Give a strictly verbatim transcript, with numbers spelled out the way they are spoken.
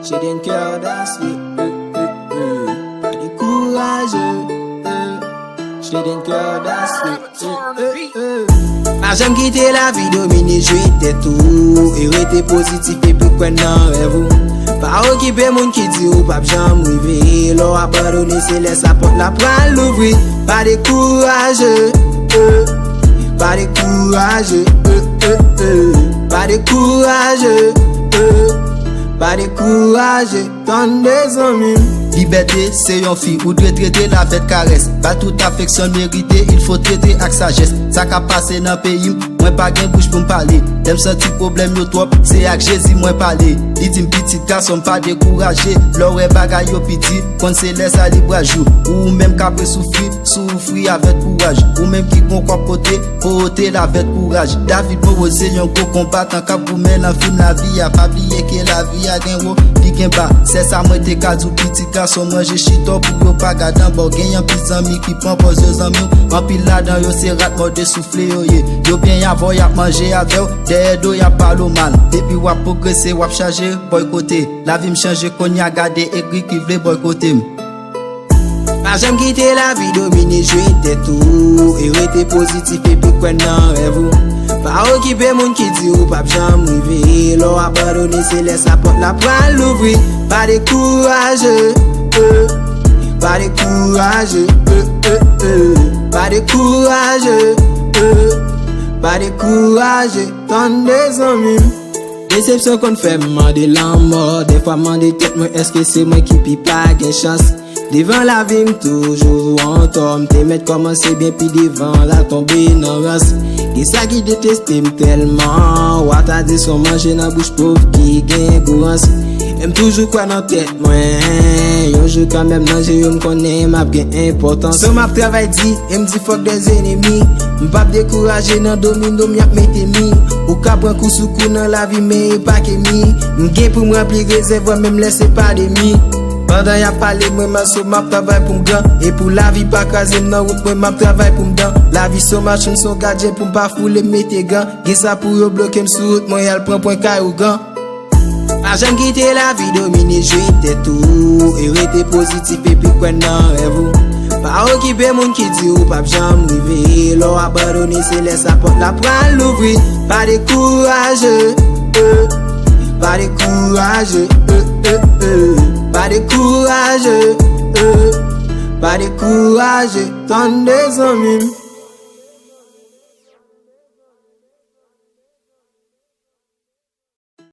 Jaden Curdas, wi, eh, eh, eh. Pa dekouraje, eh. Jaden Curdas, wi, eh, eh, eh. Pa janm kite lavi domine, jwe tèt ou e rete pozitif epi kwè nan rèv ou. Pa okipe moun ki di ou p ap janm rive. Lè w abandone, se lè sa pòt la pral louvri. Pa dekouraje, eh. Pa dekouraje, eh, eh, eh. Pa dekouraje, eh. Pa dekouraje, tande zanmi m. Libète se yon fi, ou dwe trete l avèk karès. Ba l tout afeksyon l merite, il faut trete ak sajès. Sa k ap pase nan peyi m, mwen pa gen bouch pou m pale. Lè m santi pwoblèm yo twòp, se ak Jezi mwen pale. Li di m, pitit gason m, pa dekouraje. Lè w wè bagay yo pi di, konn se lè sa li pral jou. Ou menm k ap soufri, soufri avèk kouraj. Ou menm ki gon kòb pote, pote l avèk kouraj. David Moreau se yon gwo konbatan k ap goumen nan fim lavi a. Pa bliye ke lavi a gen wo, li gen ba. Se sa mwen te ka di w, pitit gason, manje chita w pou yo pa gade anba w. Gen anpil zanmi ki pran pòz yo zanmi w. Anpil ladan yo se rat mòde soufle yo ye. Yo byen avè w, y ap manje avè w. Dèyè do, y ap pale w mal. Depi w ap pwogrese, w ap chaje bòykote. Lavi m chanje kounye a, gade egri ki vle bòykote m. Pa janm kite lavi domine, jwe tèt ou e rete pozitif epi kwè nan rèv ou. Pa okipe moun ki di ou p ap janm rive. Lè w abandone, se lè sa pòt la pral louvri. Pa dekouraje, eh. Pa dekouraje, eh, eh, eh. Pa dekouraje, eh. Pa dekouraje, tande zanmi m. Desepsyon konn fè m mande lanmò. Dèfwa m mande tèt mwen, èske se mwen ki pi pa gen chans? Devan lavi m toujou an tò, m te mèt kòmanse byen pi devan, l al tonbe nan rans. Gen sa ki deteste m tèlman, w a ta di s on manje nan bouch pòv ki gen gou rans. E m toujou kwè nan tèt mwen, yon jou kanmenm nan je yo m konnen m ap gen enpòtans. San m ap travay di, e m di fòk dèz enemi. M p ap dekouraje, nan domino m y ap mete mi. Ou ka pran kou sou kou nan lavi, men e pa ke mi. M gen pou m ranpli rezèvwa, menm lè se pa de mi. Pandan y ap pale mwen mal, so m ap travay pou m gran. E pou lavi pa kraze m nan wout mwen, m ap travay pou m dan. Lavi s on machin, m s on gadyen, pou m pa foule m mete gan. Gen sa pou yo bloke m sou wout mwen, y al pran pwen kay ougan. Pa janm kite lavi domine, jwe tèt ou e rete pozitif epi kwè nan rèv ou. Pa okipe moun ki di ou p ap janm rive. Lè w abandone, se lè sa pòt la pral louvri. Pa dekouraje, eh. Pa dekouraje, eh, eh, eh. Pa dekouraje, eh. Pa dekouraje, tande zanmi m.